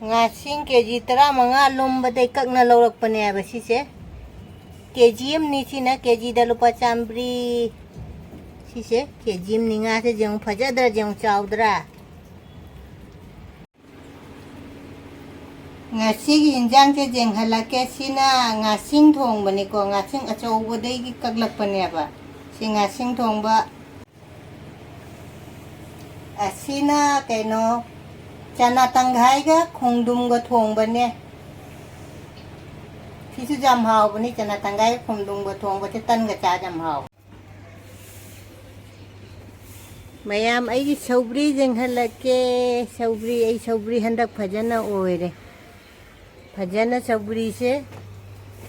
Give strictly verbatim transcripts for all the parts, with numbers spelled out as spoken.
ꯉꯥꯁꯤꯡ ꯀꯦ ꯖꯤ ꯇꯔꯥꯃꯉꯥ ꯂꯨꯝꯕꯗꯩ ꯀꯛꯅ ꯂꯧꯔꯛꯄꯅꯦꯕ ꯁꯤꯁꯦ꯫ ꯀꯦ ꯖꯤ ꯑꯃꯅꯤ ꯁꯤꯅ, ꯀꯦ ꯖꯤꯗ ꯂꯨꯄꯥ ꯆꯥꯝꯃꯔꯤ꯫ ꯁꯤꯁꯦ ꯀꯦ ꯖꯤ ꯑꯃꯅꯤ꯫ ꯉꯥꯁꯦ ꯌꯦꯡꯉꯨ, ꯐꯖꯗ꯭ꯔꯥ? ꯌꯦꯡꯉꯨ, ꯆꯥꯎꯗ꯭ꯔꯥ? ꯉꯁꯤꯒꯤ ꯏꯟꯖꯥꯡꯁꯦ ꯌꯦꯡꯍꯜꯂꯛꯀꯦ꯫ ꯁꯤꯅ ꯉꯥꯁꯤꯡ ꯊꯣꯡꯕꯅꯤꯀꯣ, ꯉꯥꯁꯤꯡ ꯑꯆꯧꯕꯗꯒꯤ ꯀꯛꯂꯛꯄꯅꯦꯕ꯫ ꯁꯤ ꯉꯥꯁꯤꯡ ꯊꯣꯡꯕ꯫ ꯑꯁꯤꯅ ꯀꯩꯅꯣ, ꯆꯅꯥ ꯇꯪꯈꯥꯏꯒ ꯈꯣꯡꯗ꯭ꯔꯨꯝꯒ ꯊꯣꯡꯕꯅꯦ꯫ ꯁꯤꯁꯨ ꯌꯥꯝ ꯍꯥꯎꯕꯅꯤ, ꯆꯅꯥ ꯇꯪꯈꯥꯏꯒ ꯈꯣꯡꯗ꯭ꯔꯨꯝꯒ ꯊꯣꯡꯕꯁꯦ ꯇꯟꯒ ꯆꯥ ꯌꯥꯝ ꯍꯥꯎꯕ꯫ ꯃꯌꯥꯝ, ꯑꯩꯒꯤ ꯁꯧꯒ꯭ꯔꯤ ꯌꯦꯡꯍꯜꯂꯛꯀꯦ꯫ ꯁꯧꯒ꯭ꯔꯤ, ꯑꯩ ꯁꯧꯒ꯭ꯔꯤ ꯍꯟꯗꯛ ꯐꯖꯅ ꯑꯣꯏꯔꯦ꯫ ꯐꯖꯅ ꯁꯧꯒ꯭ꯔꯤꯁꯦ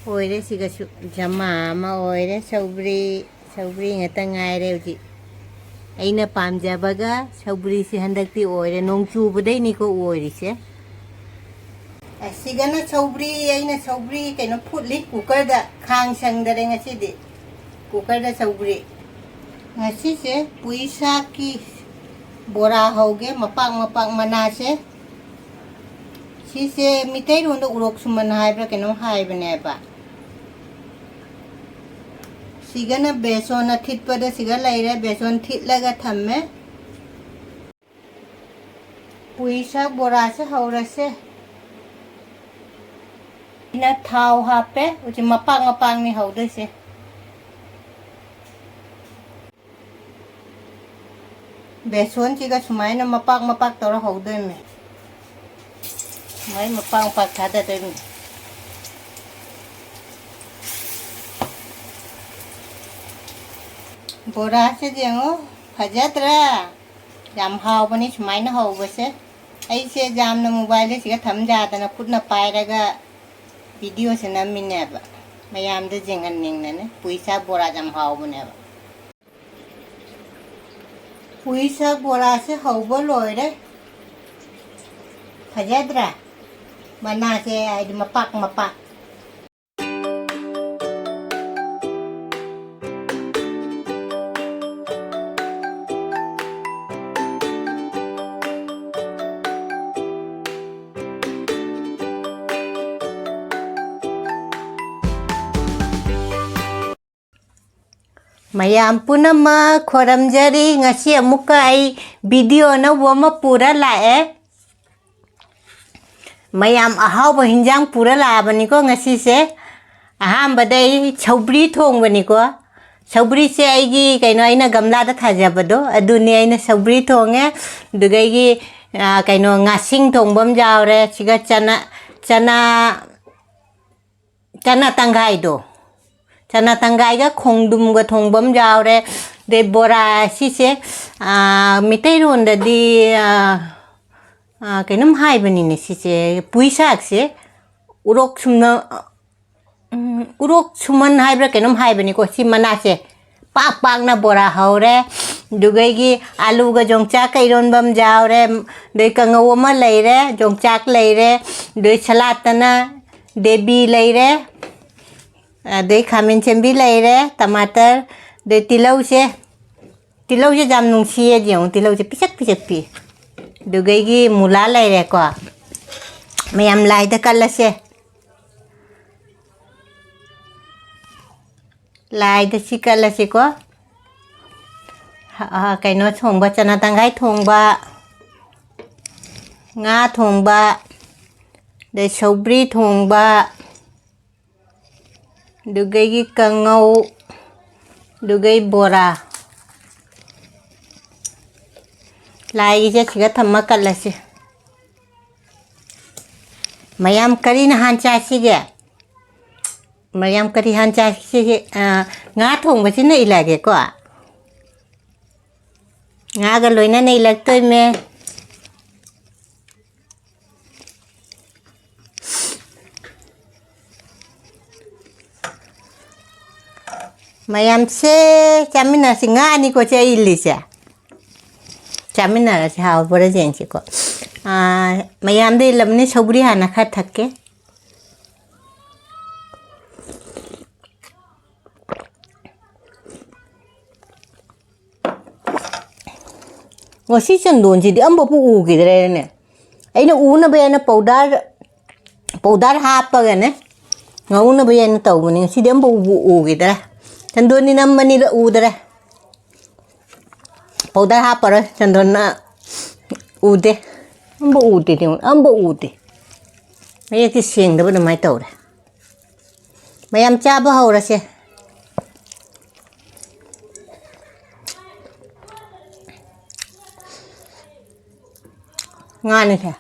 ꯑꯣꯏꯔꯦ꯫ ꯁꯤꯒꯁꯨ ꯖꯃꯥ ꯑꯃ ꯑꯣꯏꯔꯦ꯫ ꯁꯧꯒ꯭ꯔꯤ, ꯁꯧꯒ꯭ꯔꯤ ꯉꯥꯛꯇ ꯉꯥꯏꯔꯦ ꯍꯧꯖꯤꯛ꯫ ꯑꯩꯅ ꯄꯥꯝꯖꯕꯒ ꯁꯧꯒ꯭ꯔꯤꯁꯦ ꯍꯟꯗꯛꯇꯤ ꯑꯣꯏꯔꯦ꯫ ꯅꯣꯡ ꯆꯨꯕꯗꯩꯅꯤꯀꯣ ꯑꯣꯏꯔꯤꯁꯦ꯫ ꯑꯁꯤꯒꯅ ꯁꯧꯒ꯭ꯔꯤ, ꯑꯩꯅ ꯁꯧꯒ꯭ꯔꯤ ꯀꯩꯅꯣ ꯐꯨꯠꯂꯤ ꯀꯨꯀꯔꯗ, ꯈꯥꯡ ꯁꯪꯗꯔꯦ ꯉꯁꯤꯗꯤ꯫ ꯀꯨꯀꯔꯗ ꯁꯧꯒ꯭ꯔꯤ꯫ ꯉꯁꯤꯁꯦ ꯄꯨꯏ ꯁꯥꯛꯀꯤ ꯕꯣꯔꯥ ꯍꯧꯒꯦ, ꯃꯄꯥꯛ ꯃꯄꯥꯛ ꯃꯅꯥꯁꯦ꯫ ꯁꯤꯁꯦ ꯃꯤꯇꯩꯔꯣꯟꯗ ꯎꯔꯣꯛ ꯁꯨꯃꯟ ꯍꯥꯏꯕ꯭ꯔꯥ ꯀꯩꯅꯣꯝ ꯍꯥꯏꯕꯅꯦꯕ꯫ ꯁꯤꯒꯅ ꯕꯦꯁꯣꯟ ꯑꯊꯤꯠꯄꯗ ꯁꯤꯒ ꯂꯩꯔꯦ, ꯕꯦꯁꯣꯟ ꯊꯤꯠꯂꯒ ꯊꯝꯃꯦ꯫ ꯄꯨꯏ ꯁꯥꯛ ꯕꯣꯔꯥꯁꯦ ꯍꯧꯔꯁꯦ꯫ ꯑꯩꯅ ꯊꯥꯎ ꯍꯥꯞꯄꯦ꯫ ꯍꯧꯖꯤꯛ ꯃꯄꯥꯛ ꯃꯄꯥꯛꯅꯤ ꯍꯧꯗꯣꯏꯁꯦ꯫ ꯕꯦꯁꯣꯟꯁꯤꯒ ꯁꯨꯃꯥꯏꯅ ꯃꯄꯥꯛ ꯃꯄꯥꯛ ꯇꯧꯔ ꯍꯧꯗꯣꯏꯅꯦ꯫ ꯁꯨꯃꯥꯏꯅ ꯃꯄꯥꯛ ꯃꯄꯥꯛ ꯊꯥꯗꯗꯣꯏꯅꯦ꯫ ꯕꯣꯔꯥꯁꯦ ꯌꯦꯡꯉꯣ, ꯐꯖꯗ꯭ꯔꯥ? ꯌꯥꯝ ꯍꯥꯎꯕꯅꯤ ꯁꯨꯃꯥꯏꯅ ꯍꯧꯕꯁꯦ꯫ ꯑꯩꯁꯦ ꯌꯥꯝꯅ ꯃꯣꯕꯥꯏꯜꯗ ꯁꯤꯒ ꯊꯝ ꯌꯥꯗꯅ ꯈꯨꯠꯅ ꯄꯥꯏꯔꯒ ꯚꯤꯗꯤꯑꯣꯁꯦ ꯅꯝꯃꯤꯅꯦꯕ꯫ ꯃꯌꯥꯝꯗ ꯌꯦꯡꯍꯟꯅꯤꯡꯗꯅ꯫ ꯄꯨꯏꯁꯥ ꯕꯣꯔꯥ ꯌꯥꯝ ꯍꯥꯎꯕꯅꯦꯕ꯫ ꯄꯨꯏꯁꯥ ꯕꯣꯔꯥꯁꯦ ꯍꯧꯕ ꯂꯣꯏꯔꯦ꯫ ꯐꯖꯗ꯭ꯔꯥ? ꯃꯅꯥꯁꯦ ꯍꯥꯏꯗꯤ ꯃꯄꯥꯛ ꯃꯄꯥꯛ꯫ ꯃꯌꯥꯝ ꯄꯨꯝꯅꯃꯛ ꯈꯣꯏꯔꯝꯖꯔꯤ꯫ ꯉꯁꯤ ꯑꯃꯨꯛꯀ ꯑꯩ video ꯑꯅꯧꯕ ꯑꯃ ꯄꯨꯔ ꯂꯥꯛꯑꯦ꯫ ꯃꯌꯥꯝ ꯑꯍꯥꯎꯕ ꯍꯤꯟꯖꯥꯡ ꯄꯨꯔ ꯂꯥꯛꯑꯕꯅꯤꯀꯣ ꯉꯁꯤꯁꯦ꯫ ꯑꯍꯥꯟꯕꯗ ꯑꯩ ꯁꯧꯒ꯭ꯔꯤ ꯊꯣꯡꯕꯅꯤꯀꯣ꯫ ꯁꯧꯒ꯭ꯔꯤꯁꯦ ꯑꯩꯒꯤ ꯀꯩꯅꯣ, ꯑꯩꯅ ꯒꯝꯂꯥꯗ ꯊꯥꯖꯕꯗꯣ ꯑꯗꯨꯅꯤ꯫ ꯑꯩꯅ ꯁꯧꯒ꯭ꯔꯤ ꯊꯣꯡꯉꯦ꯫ ꯑꯗꯨꯗꯒꯤ, ꯑ, ꯀꯩꯅꯣ, ꯉꯥꯁꯤꯡ ꯊꯣꯡꯕ ꯑꯃ ꯌꯥꯎꯔꯦ꯫ ꯁꯤꯒ ꯆꯅꯥ, ꯆꯅꯥ, ꯆꯅꯥ ꯇꯪꯈꯥꯏꯗꯣ, ꯆꯅꯥ ꯇꯪꯈꯥꯏꯒ ꯈꯣꯡꯗ꯭ꯔꯨꯝꯒ ꯊꯣꯡꯕ ꯑꯃ ꯌꯥꯎꯔꯦ꯫ ꯑꯗꯩ ꯕꯣꯔꯥ ꯁꯤꯁꯦ, ꯑ, ꯃꯩꯇꯩꯂꯣꯟꯗꯗꯤ, ꯑ, ꯑ, ꯀꯩꯅꯣꯝ ꯍꯥꯏꯕꯅꯤꯅꯦ ꯁꯤꯁꯦ, ꯄꯨꯏ ꯁꯥꯛꯁꯦ, ꯎꯔꯣꯛ ꯁꯨꯝꯅ, ꯎꯝ, ꯎꯔꯣꯛ ꯁꯨꯃꯟ ꯍꯥꯏꯕ꯭ꯔꯥ ꯀꯩꯅꯣꯝ ꯍꯥꯏꯕꯅꯤꯀꯣ ꯁꯤ ꯃꯅꯥꯁꯦ꯫ ꯄꯥꯛ ꯄꯥꯛꯅ ꯕꯣꯔꯥ ꯍꯧꯔꯦ꯫ ꯑꯗꯨꯒꯩꯒꯤ ꯑꯂꯨꯒ ꯌꯣꯡꯆꯥꯛꯀ ꯏꯔꯣꯟꯕ ꯑꯃ ꯌꯥꯎꯔꯦ꯫ ꯑꯗꯩ ꯀꯥꯡꯉꯧ ꯑꯃ ꯂꯩꯔꯦ, ꯌꯣꯡꯆꯥꯛ ꯂꯩꯔꯦ꯫ ꯑꯗꯩ ꯁꯂꯥꯠꯇꯅ ꯗꯦꯕꯤ ꯂꯩꯔꯦ꯫ ꯑꯗꯩ ꯈꯥꯃꯦꯟ ꯁꯦꯝꯕꯤ ꯂꯩꯔꯦ, ꯇꯃꯥꯇꯔ, ꯑꯗꯩ ꯇꯤꯜꯍꯧꯁꯦ꯫ ꯇꯤꯜꯍꯧꯁꯦ ꯌꯥꯝ ꯅꯨꯡꯁꯤꯌꯦ, ꯌꯦꯡꯉꯨ, ꯇꯤꯜꯍꯧꯁꯦ ꯄꯤꯁꯛ ꯄꯤꯁꯛ ꯄꯤ꯫ ꯑꯗꯨꯒꯩꯒꯤ ꯃꯨꯂꯥ ꯂꯩꯔꯦꯀꯣ꯫ ꯃꯌꯥꯝ ꯂꯥꯏꯗ ꯀꯠꯂꯁꯦ꯫ ꯂꯥꯏꯗ ꯁꯤ ꯀꯠꯂꯁꯤꯀꯣ꯫ ꯑ, ꯀꯩꯅꯣ ꯊꯣꯡꯕ, ꯆꯅꯥ ꯇꯪꯈꯥꯏ ꯊꯣꯡꯕ, ꯉꯥ ꯊꯣꯡꯕ, ꯑꯗꯩ ꯁꯧꯒ꯭ꯔꯤ ꯊꯣꯡꯕ, ꯑꯗꯨꯒꯩꯒꯤ ꯀꯥꯡꯉꯧ, ꯑꯗꯨꯒꯩ ꯕꯣꯔꯥ꯫ ꯂꯥꯏꯒꯤꯁꯦ ꯁꯤꯒ ꯊꯝꯃ ꯀꯠꯂꯁꯤ꯫ ꯃꯌꯥꯝ ꯀꯔꯤꯅ ꯍꯥꯟ ꯆꯥꯁꯤꯒꯦ? ꯃꯌꯥꯝ ꯀꯔꯤ ꯍꯥꯟ ꯆꯥꯁꯤꯒꯦ? ꯑ, ꯉꯥ ꯊꯣꯡꯕꯁꯤꯅ ꯏꯜꯂꯛꯑꯒꯦꯀꯣ꯫ ꯉꯥꯒ ꯂꯣꯏꯅꯅ ꯏꯜꯂꯛꯇꯣꯏꯃꯦ꯫ ꯃꯌꯥꯝꯁꯦ ꯆꯥꯃꯤꯟꯅꯁꯤ꯫ ꯉꯥꯅꯤꯀꯣ ꯁꯦ ꯑꯩ ꯏꯜꯂꯤꯁꯦ꯫ ꯆꯥꯃꯤꯟꯅꯔꯁꯤ, ꯍꯥꯎꯕ꯭ꯔꯥ ꯌꯦꯡꯁꯤꯀꯣ꯫ ꯑꯥ, ꯃꯌꯥꯝꯗ ꯏꯜꯂꯕꯅꯤ, ꯁꯧꯒ꯭ꯔꯤ ꯍꯥꯟꯅ ꯈꯔ ꯊꯛꯀꯦ꯫ ꯉꯁꯤ ꯆꯟꯗꯣꯟꯁꯤꯗꯤ ꯑꯃꯐꯥꯎꯕ ꯎꯈꯤꯗ꯭ꯔꯦꯅꯦ꯫ ꯑꯩꯅ ꯎꯅꯕ ꯍꯥꯏꯅ powder, powder ꯍꯥꯞꯄꯒꯅꯦ ꯉꯧꯅꯕ ꯍꯥꯏꯅ ꯇꯧꯕꯅꯤ꯫ ꯉꯁꯤꯗꯤ ꯑꯃꯐꯥꯎꯕ ꯎꯈꯤꯗ꯭ꯔꯦ꯫ ꯆꯟꯗꯣꯟꯗꯤ ꯅꯝꯕꯅꯤꯗ ꯎꯗꯔꯦ꯫ ꯄꯥꯎꯗꯔ ꯍꯥꯞꯄꯔꯣꯏ, ꯆꯟꯗꯣꯟꯅ ꯎꯗꯦ꯫ ꯑꯝꯕ ꯎꯗꯦ, ꯌꯦꯡꯉꯨ, ꯑꯝꯕ ꯎꯗꯦ꯫ ꯃꯌꯦꯛꯇꯤ ꯁꯦꯡꯗꯕ ꯑꯗꯨꯃꯥꯏꯅ ꯇꯧꯔꯦ꯫ ꯃꯌꯥꯝ ꯆꯥꯕ ꯍꯧꯔꯁꯦ꯫ ꯉꯥꯅꯤꯁꯦ꯫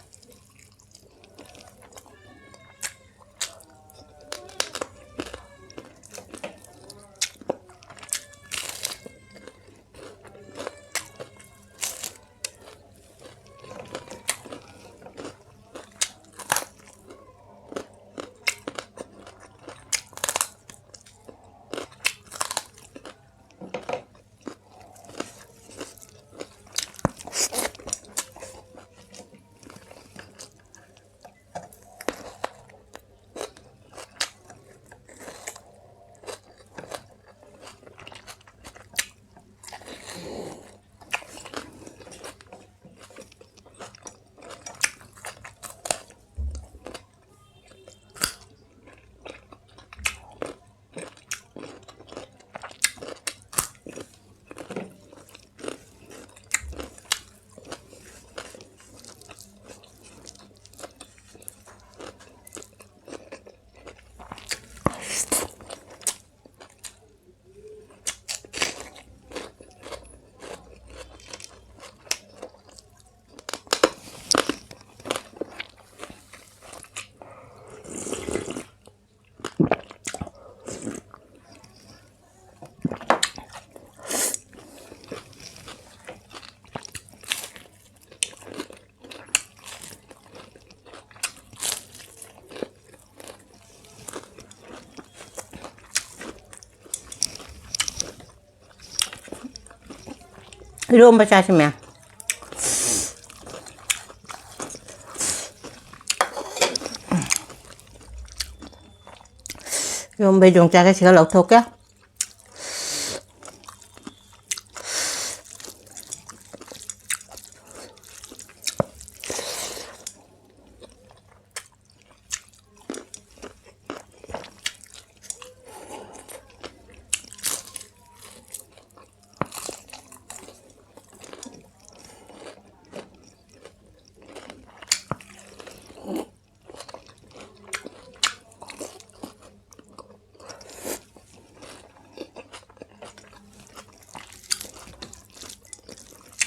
ꯏꯔꯣꯝꯕ ꯆꯥꯁꯤ ꯃꯌꯥꯝ꯫ ꯏꯔꯣꯝꯕꯩ ꯌꯣꯡꯆꯥꯛꯁꯦ ꯁꯤꯒ ꯂꯧꯊꯣꯛꯀꯦ꯫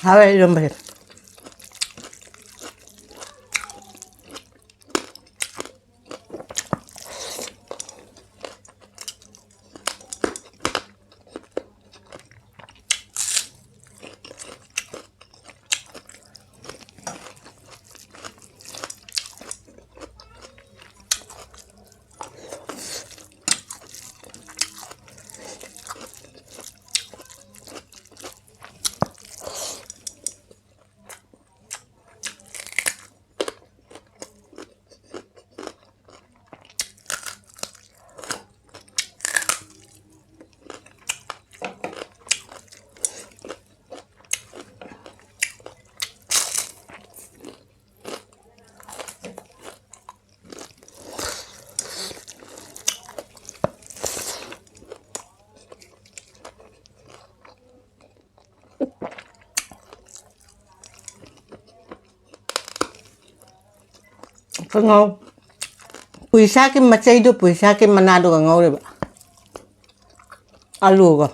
ꯍꯥꯎꯋꯦ ꯏꯔꯣꯝꯕꯁꯦ꯫ ꯀꯥꯡꯉꯧ꯫ ꯄꯨꯏꯁꯥꯛꯀꯤ ꯃꯆꯩꯗꯨ, ꯄꯨꯏꯁꯥꯛꯀꯤ ꯃꯅꯥꯗꯨꯒ ꯉꯧꯔꯤꯕ꯫ ꯑꯂꯨꯒ꯫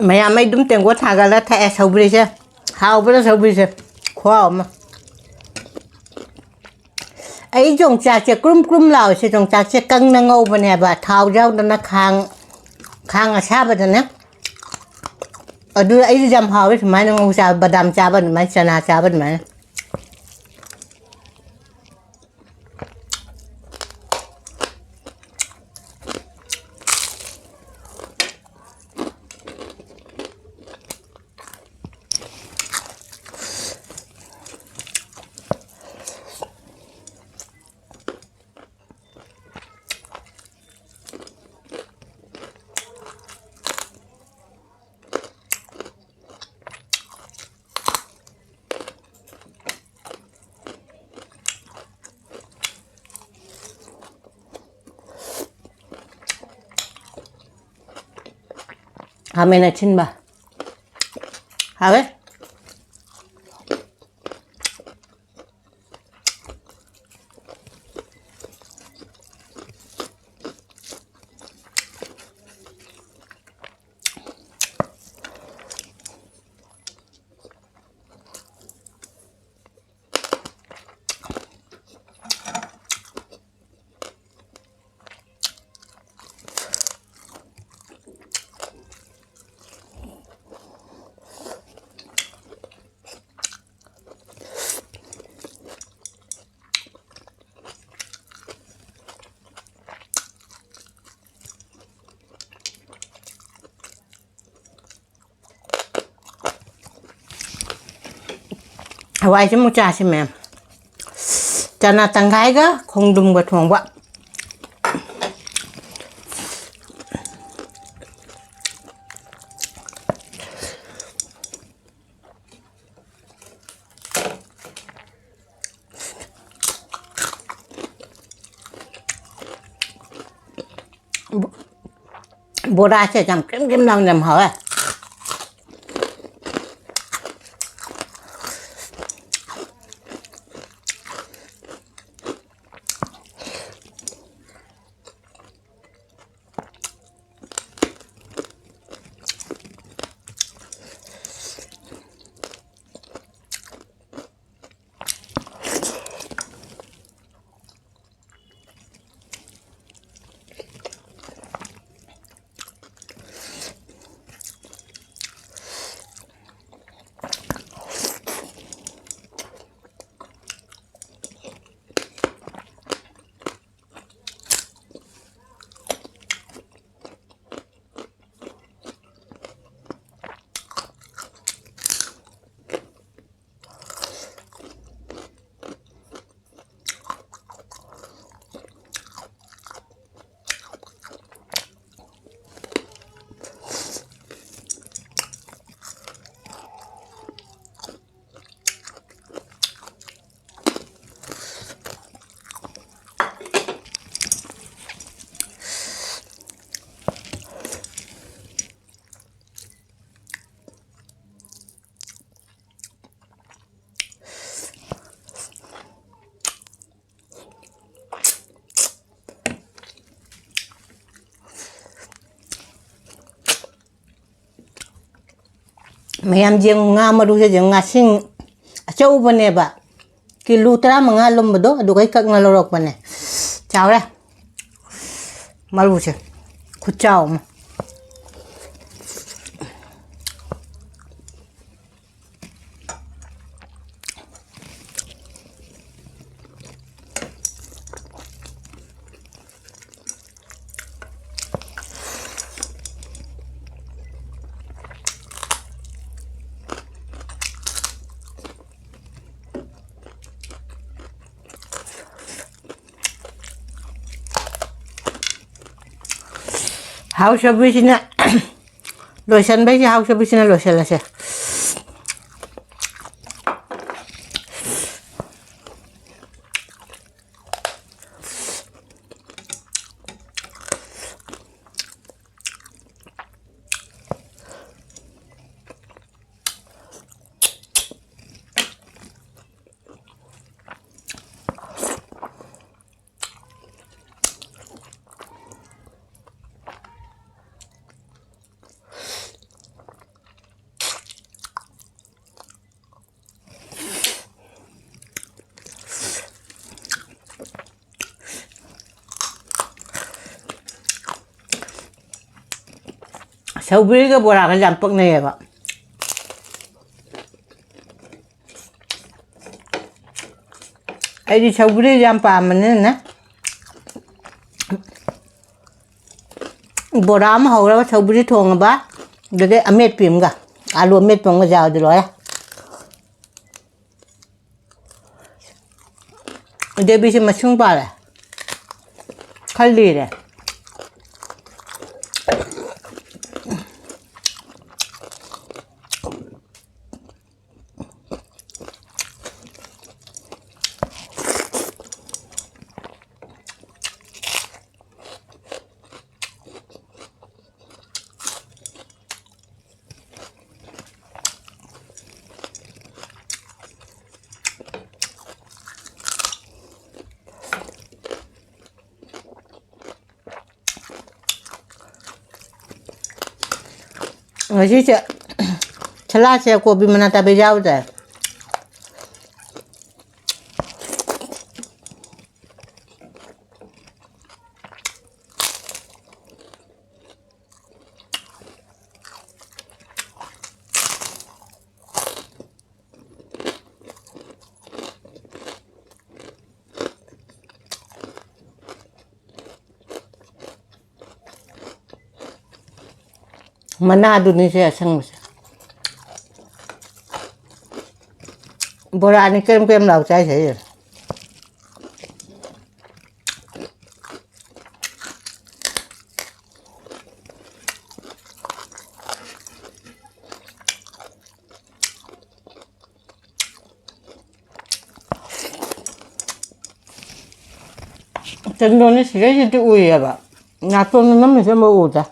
ꯃꯌꯥꯝ ꯑꯩ ꯑꯗꯨꯝ ꯇꯦꯡꯀꯣꯠ ꯊꯥꯡꯒꯠꯂ ꯊꯛꯑꯦ ꯁꯧꯒ꯭ꯔꯤꯁꯦ꯫ ꯍꯥꯎꯕ꯭ꯔꯥ ꯁꯧꯒ꯭ꯔꯤꯁꯦ? ꯈꯨꯍꯥꯎ ꯑꯃ꯫ ꯑꯩ ꯌꯣꯡꯆꯥꯛꯁꯦ ꯀ꯭ꯔꯨꯝ ꯀ꯭ꯔꯨꯝ ꯂꯥꯎꯔꯤꯁꯦ, ꯌꯣꯡꯆꯥꯛꯁꯦ ꯀꯪꯅ ꯉꯧꯕꯅꯦꯕ, ꯊꯥꯎ ꯌꯥꯎꯗꯅ ꯈꯥꯡ, ꯈꯥꯡ ꯑꯁꯥꯕꯗꯅꯦ꯫ ꯑꯗꯨ ꯑꯩꯗꯤ ꯌꯥꯝ ꯍꯥꯎꯋꯦ ꯁꯨꯃꯥꯏꯅ ꯉꯧ ꯆꯥꯕ, ꯕꯗꯥꯝ ꯆꯥꯕ ꯑꯗꯨꯃꯥꯏꯅ, ꯆꯅꯥ ꯆꯥꯕ ꯑꯗꯨꯃꯥꯏꯅ꯫ ꯈꯥꯃꯦꯟ ꯑꯁꯤꯟꯕ꯫ ꯍꯥꯎꯋꯦ꯫ ꯍꯋꯥꯏꯁꯦ ꯑꯃꯨꯛ ꯆꯥꯁꯤ ꯃꯌꯥꯝ꯫ ꯆꯅꯥ ꯇꯪꯈꯥꯏꯒ ꯈꯣꯡꯗ꯭ꯔꯨꯝꯒ ꯊꯣꯡꯕ꯫ ꯕꯣꯔꯥꯁꯦ ꯌꯥꯝ ꯀ꯭ꯔꯤꯝ ꯀ꯭ꯔꯤꯝ ꯂꯥꯎꯅ ꯌꯥꯝ ꯍꯥꯎꯋꯦ꯫ ꯃꯌꯥꯝ ꯌꯦꯡꯉꯨ, ꯉꯥ ꯃꯔꯨꯁꯦ ꯌꯦꯡꯉꯨ, ꯉꯥꯁꯤꯡ ꯑꯆꯧꯕꯅꯦꯕ꯫ ꯀꯤꯂꯣ ꯇꯔꯥꯃꯉꯥ ꯂꯨꯝꯕꯗꯣ, ꯑꯗꯨꯒꯩ ꯀꯛꯅ ꯂꯧꯔꯛꯄꯅꯦ꯫ ꯆꯥꯎꯔꯦ ꯃꯔꯨꯁꯦ, ꯈꯨꯠꯆꯥꯎ ꯑꯃ꯫ ꯍꯥꯎ ꯁꯧꯒ꯭ꯔꯤꯁꯤꯅ ꯂꯣꯏꯁꯟꯕꯩꯁꯦ, ꯍꯥꯎ ꯁꯧꯒ꯭ꯔꯤꯁꯤꯅ ꯂꯣꯏꯁꯜꯂꯁꯦ꯫ ꯁꯧꯒ꯭ꯔꯤꯒ ꯕꯣꯔꯥꯒꯁꯦ ꯌꯥꯝ ꯄꯛꯅꯩꯌꯦꯕ꯫ ꯑꯩꯗꯤ ꯁꯧꯒ꯭ꯔꯤꯁꯦ ꯌꯥꯝ ꯄꯥꯝꯕꯅꯤꯅꯅꯦ, ꯕꯣꯔꯥ ꯑꯃ ꯍꯧꯔꯒ, ꯁꯧꯒ꯭ꯔꯤ ꯊꯣꯡꯉꯕ, ꯑꯗꯨꯗꯩ ꯑꯃꯦꯠꯄꯤ ꯑꯃꯒ, ꯑꯥꯂꯨ ꯑꯃꯦꯠꯄ ꯑꯃꯒ ꯌꯥꯎꯔꯗꯤ ꯂꯣꯏꯔꯦ꯫ ꯗꯦꯕꯤꯁꯦ ꯃꯁꯨꯡ ꯄꯥꯜꯂꯦ, ꯈꯔ ꯂꯤꯔꯦ꯫ ꯉꯁꯤꯁꯦ ꯁꯂꯥꯠꯁꯦ ꯀꯣꯕꯤ ꯃꯅꯥ ꯇꯥꯕ ꯌꯥꯎꯗ꯭ꯔꯦ꯫ ꯃꯅꯥꯗꯨꯅꯤ ꯁꯦ ꯑꯁꯪꯕꯁꯦ꯫ ꯕꯣꯔꯥꯅꯤ ꯀꯔꯦꯝ ꯀꯔꯦꯝ ꯂꯥꯎ ꯆꯥꯏꯁꯦ꯫ ꯇꯦꯟꯗꯣꯟꯁꯦ ꯁꯤꯗꯩꯁꯤꯗꯤ ꯎꯏꯌꯦꯕ, ꯅꯥꯇꯣꯟꯗ ꯅꯝꯃꯤꯁꯦ ꯑꯃꯨꯛ ꯎꯗꯦ꯫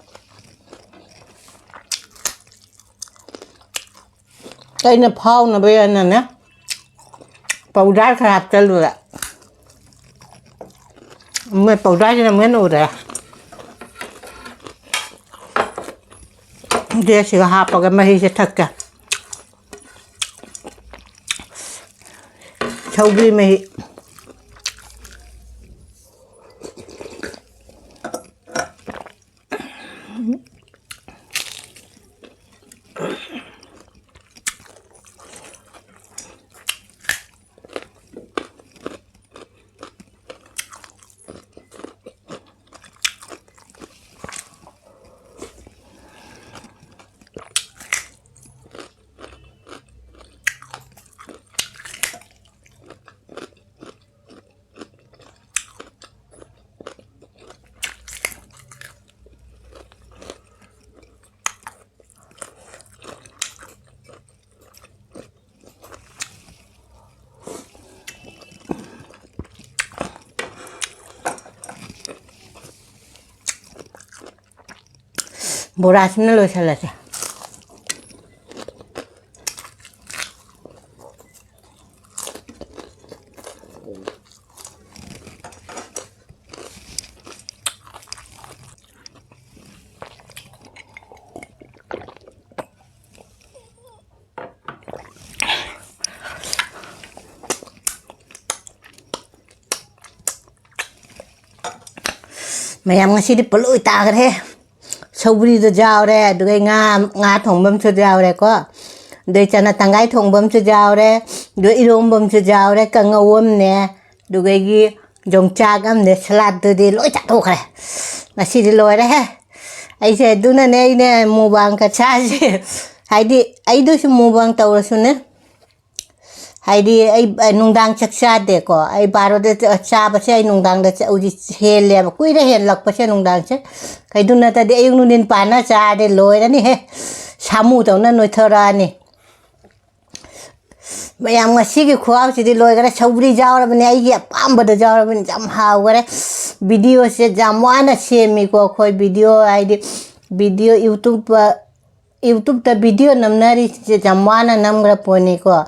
ꯑꯩꯅ ꯐꯥꯎꯅꯕ ꯍꯥꯏꯅꯅꯦ, ꯄꯥꯎꯗꯔ ꯈꯔ ꯍꯥꯞꯆꯜꯂꯨꯔꯦ꯫ ꯃꯣꯏ ꯄꯥꯎꯗꯔꯁꯤꯅ ꯑꯃꯨꯛ ꯍꯦꯟꯅ ꯎꯔꯦ꯫ ꯑꯗꯨ ꯁꯤꯒ ꯍꯥꯞꯄꯒ ꯃꯍꯤꯁꯦ ꯊꯛꯀꯦ꯫ ꯁꯧꯒ꯭ꯔꯤ ꯃꯍꯤ꯫ ꯕꯣꯔꯥꯁꯤꯅ ꯂꯣꯏꯁꯤꯜꯂꯁꯦ꯫ ꯃꯌꯥꯝ, ꯉꯁꯤꯗꯤ ꯄꯨꯂꯣꯏ ꯇꯥꯈ꯭ꯔꯦ꯫ ꯁꯧꯒ꯭ꯔꯤꯗꯣ ꯌꯥꯎꯔꯦ, ꯑꯗꯨꯒ ꯉꯥ, ꯉꯥ ꯊꯣꯡꯕ ꯑꯃꯁꯨ ꯌꯥꯎꯔꯦꯀꯣ, ꯑꯗꯩ ꯆꯅꯥ ꯇꯪꯈꯥꯏ ꯊꯣꯡꯕ ꯑꯃꯁꯨ ꯌꯥꯎꯔꯦ, ꯑꯗꯨꯒ ꯏꯔꯣꯝꯕ ꯑꯃꯁꯨ ꯌꯥꯎꯔꯦ, ꯀꯥꯡꯉꯧ ꯑꯃꯅꯦ, ꯑꯗꯨꯒ ꯑꯩꯒꯤ ꯌꯣꯡꯆꯥꯛ ꯑꯃꯅꯦ, ꯁꯂꯥꯠꯇꯨꯗꯤ ꯂꯣꯏ ꯆꯥꯊꯣꯛꯈ꯭ꯔꯦ꯫ ꯉꯁꯤꯗꯤ ꯂꯣꯏꯔꯦꯍꯦ꯫ ꯑꯩꯁꯦ ꯑꯗꯨꯅꯅꯦ ꯑꯩꯅꯦ ꯃꯨꯛꯕꯥꯡ ꯀꯠꯁꯥꯁꯦ꯫ ꯍꯥꯏꯗꯤ ꯑꯩꯗꯁꯨ ꯃꯨꯛꯕꯥꯡ ꯇꯧꯔꯁꯨꯅꯦ, ꯍꯥꯏꯗꯤ ꯑꯩ, ꯑꯩ ꯅꯨꯡꯗꯥꯡ ꯆꯥꯛ ꯆꯥꯗꯦꯀꯣ꯫ ꯑꯩ ꯕꯥꯔꯣꯗ ꯆꯥ-, ꯆꯥꯕꯁꯦ ꯑꯩ ꯅꯨꯡꯗꯥꯡꯗ ꯆ-, ꯍꯧꯖꯤꯛ ꯍꯦꯜꯂꯦꯕ, ꯀꯨꯏꯔꯦ ꯍꯦꯜꯂꯛꯄꯁꯦ ꯅꯨꯡꯗꯥꯡꯁꯦ꯫ ꯀꯩꯗꯨ ꯅꯠꯇ꯭ꯔꯗꯤ ꯑꯌꯨꯛ ꯅꯨꯡꯊꯤꯟ ꯄꯥꯅ ꯆꯥꯔꯗꯤ ꯂꯣꯏꯔꯅꯤꯍꯦ, ꯁꯥꯃꯨꯗꯧꯅ ꯅꯣꯏꯊꯣꯔꯛꯑꯅꯤ꯫ ꯃꯌꯥꯝ, ꯉꯁꯤꯒꯤ ꯈꯨꯍꯥꯎꯁꯤꯗꯤ ꯂꯣꯏꯈꯔꯦ꯫ ꯁꯧꯒ꯭ꯔꯤ ꯌꯥꯎꯔꯕꯅꯤ, ꯑꯩꯒꯤ ꯑꯄꯥꯝꯕꯗ ꯌꯥꯎꯔꯕꯅꯤ꯫ ꯌꯥꯝ ꯍꯥꯎꯈꯔꯦ꯫ ꯚꯤꯗꯤꯑꯣꯁꯦ ꯌꯥꯝ ꯋꯥꯅ ꯁꯦꯝꯃꯤꯀꯣ ꯑꯩꯈꯣꯏ꯫ ꯚꯤꯗꯤꯑꯣ ꯍꯥꯏꯗꯤ ꯚꯤꯗꯤꯑꯣ YouTube, YouTubeꯇ ꯚꯤꯗꯤꯑꯣ ꯅꯝꯅꯔꯤꯁꯦ ꯌꯥꯝ ꯋꯥꯅ ꯅꯝꯈ꯭ꯔ ꯄꯣꯠꯅꯤꯀꯣ꯫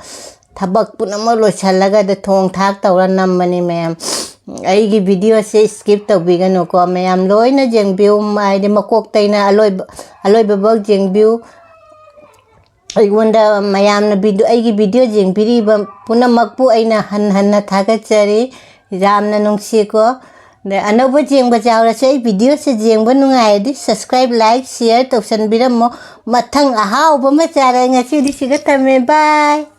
ꯊꯕꯛ ꯄꯨꯝꯅꯃꯛ ꯂꯣꯏꯁꯤꯜꯂꯒ ꯑꯗ ꯊꯣꯡ ꯊꯥꯛ ꯇꯧꯔ ꯅꯝꯕꯅꯤ ꯃꯌꯥꯝ꯫ ꯑꯩꯒꯤ ꯚꯤꯗꯤꯑꯣꯁꯦ skip ꯇꯧꯕꯤꯒꯅꯨꯀꯣ꯫ ꯃꯌꯥꯝ ꯂꯣꯏꯅ ꯌꯦꯡꯕꯤꯌꯨ, ꯍꯥꯏꯗꯤ ꯃꯀꯣꯛꯇꯩꯅ ꯑꯂꯣꯏꯕ, ꯑꯂꯣꯏꯕꯐꯥꯎ ꯌꯦꯡꯕꯤꯌꯨ꯫ ꯑꯩꯉꯣꯟꯗ ꯃꯌꯥꯝꯅ ꯚꯤꯗꯤꯑꯣ, ꯑꯩꯒꯤ ꯚꯤꯗꯤꯑꯣ ꯌꯦꯡꯕꯤꯔꯤꯕ ꯄꯨꯝꯅꯃꯛꯄꯨ ꯑꯩꯅ ꯍꯟ ꯍꯟꯅ ꯊꯥꯒꯠꯆꯔꯤ꯫ ꯌꯥꯝꯅ ꯅꯨꯡꯁꯤꯀꯣ꯫ ꯑꯗ ꯑꯅꯧꯕ ꯌꯦꯡꯕ ꯌꯥꯎꯔꯁꯨ ꯑꯩ ꯚꯤꯗꯤꯑꯣꯁꯦ ꯌꯦꯡꯕ ꯅꯨꯡꯉꯥꯏꯔꯗꯤ subscribe, like, share ꯇꯧꯁꯟꯕꯤꯔꯝꯃꯣ꯫ ꯃꯊꯪ ꯑꯍꯥꯎꯕ ꯑꯃ ꯆꯥꯔꯦ꯫ ꯉꯁꯤꯗꯤ ꯁꯤꯒ ꯊꯝꯃꯦ꯫ Bye꯫